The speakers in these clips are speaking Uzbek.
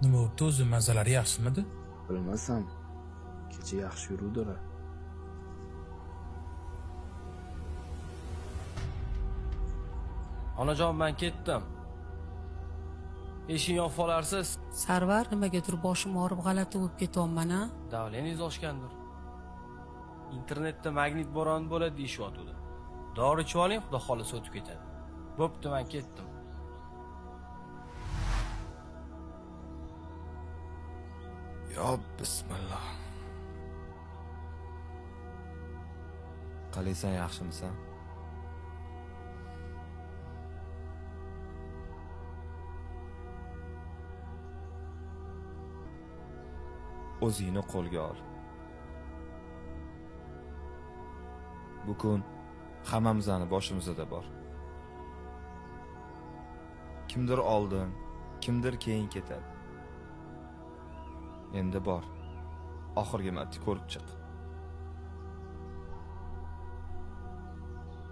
Nima bo'pti o'zi, mazalari yaxshimidi? Bilmasam, kecha yaxshi yuruvdilar. Onajon, men ketdim. Eshikni yopib olarsiz. Sarvar, nimagadir boshim og'rib g'alati bo'lib ketyapman a? Davleningiz oshgandir. Internetda magnit bo'roni bo'ladi deyishyotdi. Dori ichib oling, xudo xolasa o'tib ketadi. Bo'pti, men ketdim. Yo bismillah. Qalaysan, yaxshimisan? O'zingni qo'lga ol. Bu kun hammamizning boshimizda bor. Kimdir oldin, kimdir keyin ketadi. Endi bor. Oxirgi marta ko'rib chiq.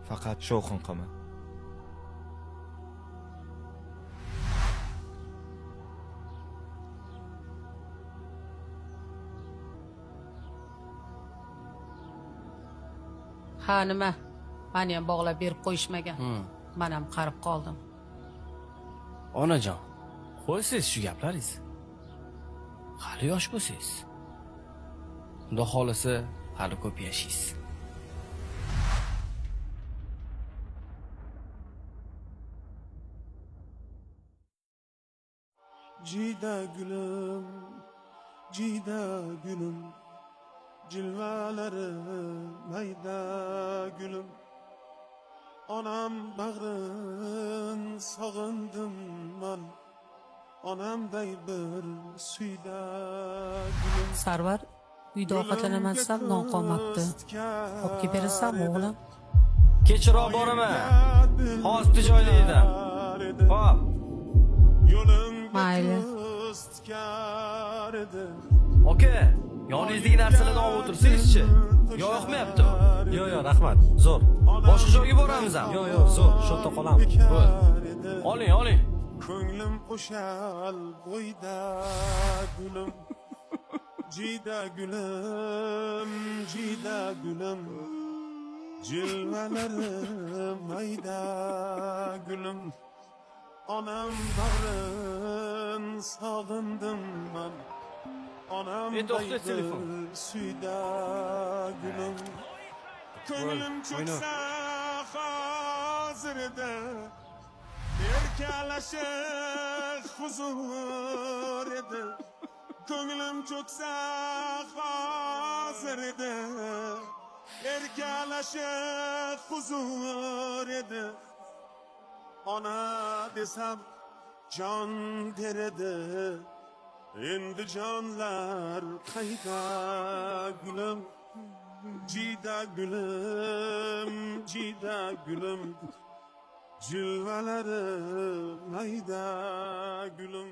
Faqat shovqin qilma. Ha, nima? Meni ham bog'lab berib qo'yishmagan. Men ham qarib qoldim. Onajon, qo'ysiz shu gaplaringiz. Hali yosh bo'lsangiz. Xudo xolasa, hali ko'p yashaysiz. Jida gülüm, jida gülüm, cilvelari mayda gülüm. Onam bag'rin sog'indim man, onamday bir suyda gülüm. Sarvar, uyda ovqatlanaman desam non qolmabdi. Olib kelib berasanmi o'g'lim? Kechroq boraman. Hozir bitta joyda edim. Xo'p. Mayli. Aka, yoningizdagi narsalarni olib o'tirsangizchi. Yo yoqmayaptimi? Yo'q, yo'q, rahmat. Zo'r. Boshqa joyga boramiz ham. Yo'q, yo'q, zo'r. Shu yerda qolamiz. Bo'ldi. Oling, oling. Ko'nglim qo'shal bo'yda gulim. Jida gulim, jida gulim. Jilvalari mayda gulim. Onam bag'rin sog'indim man. Onam suyda gulim. Ko'nglim cho'ksa hozirda, erkalashi huzur edi. Ko'nglim cho'ksa hozir edi, erkalashi huzur edi. Ona desam jon der edi, endi jonlar qayda gulim. Jida gulim, jida gulim, jilvalari mayda gulim.